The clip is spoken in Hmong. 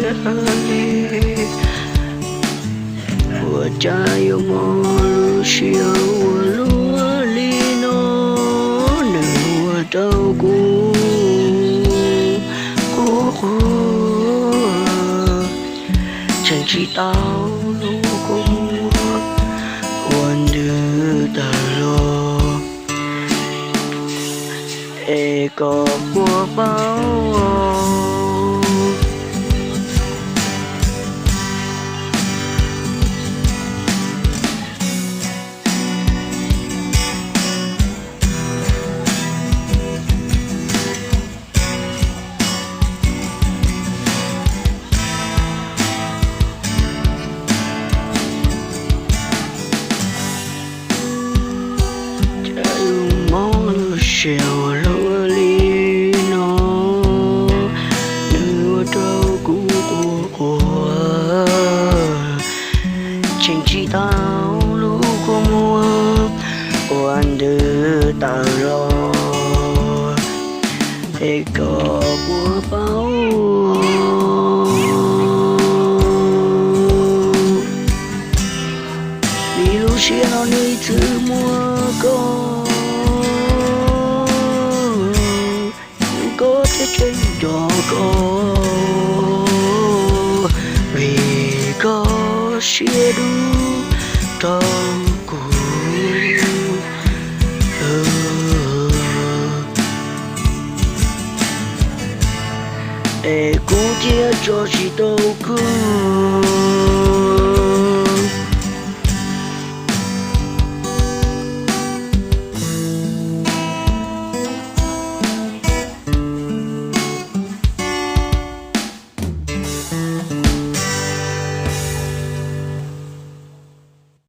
Ua cas yuav mob lub siab ua luaj li no, nws ua rau kuv quaj quaj, tseem tsis tau lub kua muag uas ntws tawm los, es koj puas paub? Cas yuav mob lub siab ua luaj li no, nws ua rau kuv quaj quaj, tseem tsis tau lub kua muag uas ntws tawm los, es koj puas paub? Vim lub siab no nws txwv muab koj, koj thiaj tseem nco koj, vim koj siab dub rau kuv. Es kuv thiaj tso tsis tau kwv.